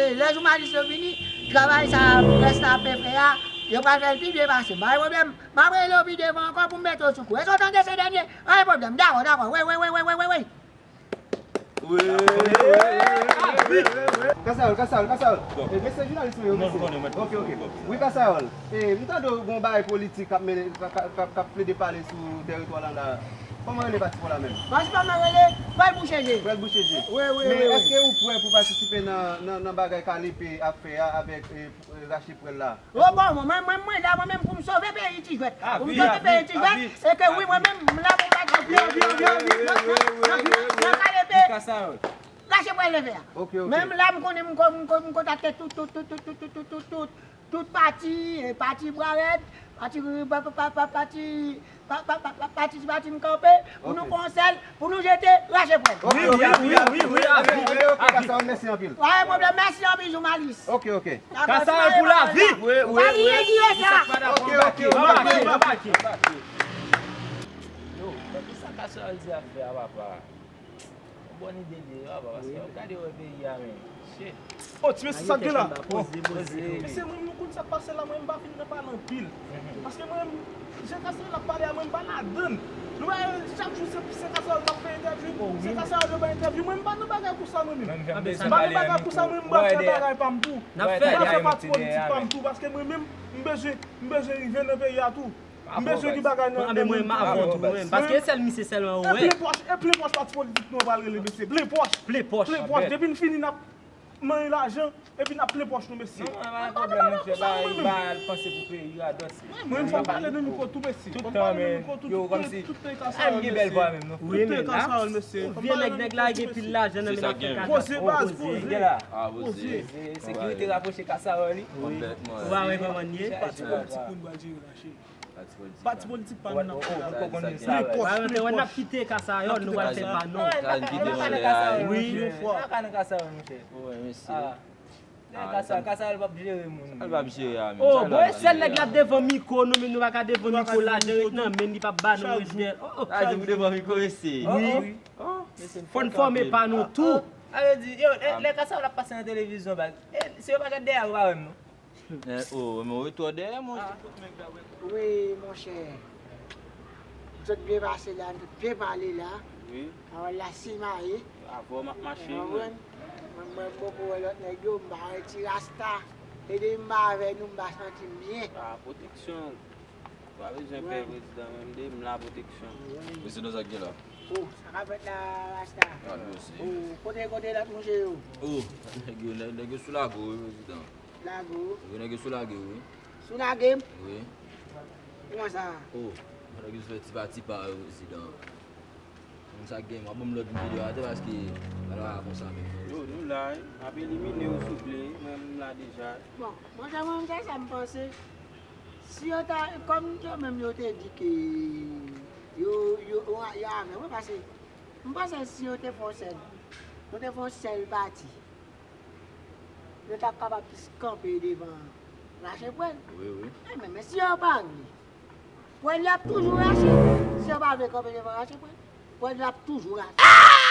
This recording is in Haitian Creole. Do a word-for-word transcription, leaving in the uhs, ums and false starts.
e, lè jounalis yo vini, travay sa a près la ap fè a, yo pral fè l pi byen pase. Pa gen pwoblèm, m ap rele w pi devan ankò pou m mete w sou kou. Èske w tande se dènye? Pa gen pwoblèm, dakò, dakò, wi, wi, wi. Wi, wi, wi, wi, wi, wi. Kasayòl, Kasayòl, Kasayòl. E, mesye jounalis mwen yo, mesye. Ok, ok. Wi, Kasayòl. E, m tande w gen yon bagay politik k ap mennen, k ap, k ap, k ap, k ap plede pale sou tèritwa la, la. Kòman rele pati w la menm? Pati pa m nan rele Frè Bouchèje. Frè Bouchèje. Wi, wi, wi, wi. Men èske ou prè pou patisipe nan, nan, nan bagay K D P ap fè a avèk, e, rache pwèl la? O bon, mwen, mwen, mwen, mwen la, mwen menm pou m sove peyi Ti Jwèt. Pou m sove peyi Ti Jwèt, e ke wi, mwen menm, m la pou m rache pwèl. Nan, nan, nan K D P, rache pwèl leve a. Ok, ok. Men m la, m konnen m ko-, m ko-, m kontakte tout, tout, tout pati, e, pati Bwa Rèd, pati, pa, pa, pa, pa, pati, pa, pa, pa, pa, pati, pati m kanpe, pou nou fè yon sèl, pou nou jete rache pwèl. Ok, ok, ok, ok, ok, ok, Kasayòl, mèsi anpil. Pa gen pwoblèm, mèsi anpil, jounalis. Ok, ok. Kasayòl pou lavi. Wi, wi, wi. Sa ki ye, ki ye sa? Ok, ok, ok, ok. Yo, men kisa Kasayòl di afè a, papa? Yon bòn ide li ye, papa, paske w gade wè peyi a, men. Shit. O, ti mesye, sa k gen la? Poze, poze. Mesye, mwen, nou konn sa k pase la, mwen, m pa vin nan pale anpil. Paske mwen, jan Kasayòl ap pale a, mwen, m pa ladann. Nou wè, chak jou, se, se Kasayòl k ap fè entèvyou, se Kasayòl yo bay entèvyou. Mwen, m pa nan bagay konsa, mwen menm. M pa nan bagay konsa, mwen, m pral fè bagay pa m tou. M pral fè pati politik pa m tou, paske mwen menm, m bezwen, m bezwen rive nan peyi a tou. M bezwen di bagay nan men moun tou. Paske e sèl misye sèlman ou wè. E plen pòch, e plen pòch pati politik nou an pral rele, mesye. Plen pòch. Plen pòch. Plen pòch. Depi n fini, n ap manyen lajan, epi n ap plen pòch nou, mesye. Non, mwen pa nan bagay konsa, mwen menm. Mwen, fò m pale nan mikwo tou, mesye. Fò m pale nan mikwo tou, tout, tout, tout peyi Kasayòl, mesye. Tout peyi Kasayòl, mesye. Fò m pale nan mikwo tou, mesye. Poze baz, poze. Poze. Sekirite rapwoche Kasayòl, wi. Ou pa wè kòman l ye? Pati politik pou n pral jere la, cheri. Pati politik pa nou n ap fè la. Plen pòch, plen pòch. N ap kite Kasayòl, nou pral fè pa nou. Wi. Yon fwa. Kasa, kasa, monchè. Wi, mesye. Kasa, kasa, l p ap jere moun. L p ap jere a menm. Oh, bon, e sèl nèg la devan mikwo, nou menm nou pa ka devan mikwo, lajan ret nan men n, li p ap ba nou ret dèyè l. Oh, oh. Sa di pou devan mikwo, mesye. Wi. Fò n fòme pa nou tou. Sa vle di, yo, lè, lè kasa w ap pase nan televizyon, baz, e, si yo pa gade dèyè a, yo pa wè m, non. Eh, oh, men w ret twò dèyè, monchè. Wi, monchè. Zòt byen pase la, nou tout byen pale la. Wi. Pawòl la simaye. Avè w m ap mache, wi. Mwen, mwen, mwen poko wè lòt nèg yo, m pa wè ti rasta. Ede m ba avè nou, m pa santi m byen. Ah, pwoteksyon. Pa bezwen pè, prezidan, menm de m la pwoteksyon. Prezidan, sa k gen la? Oh, sa k ap fèt la, rasta? Oh, kote, kote lòt mouche yo? Oh, nèg yo, nèg, nèg yo sou lago, wi, prezidan. Lago? Wi, nèg yo sou lage, wi. Sou lage? Wi. Kòman sa? Oh, nèg yo sou fè tipa tipa yo, prezidan. Konsa gen, w ap ban m lòt videyo atè paske bagay la konsa menm. Yo, nou la, wi. M ap elimine w souple, mwen m la deja. Bon, mwen, jan mwen, m, sa m panse. Si yo ta, kòm yo menm yo te di ke yo, yo, yo, yo avè mwen, paske m panse si yo te fè yon sèl, nou te fè yon sèl pati, yo t ap kapab plis kanpe devan rache pwèl. Wi, wi. Men, men, men si yo pa vle, pwèl yo ap toujou rache. Si yo pa vle kanpe devan rache pwèl, pwèl yo ap toujou rache.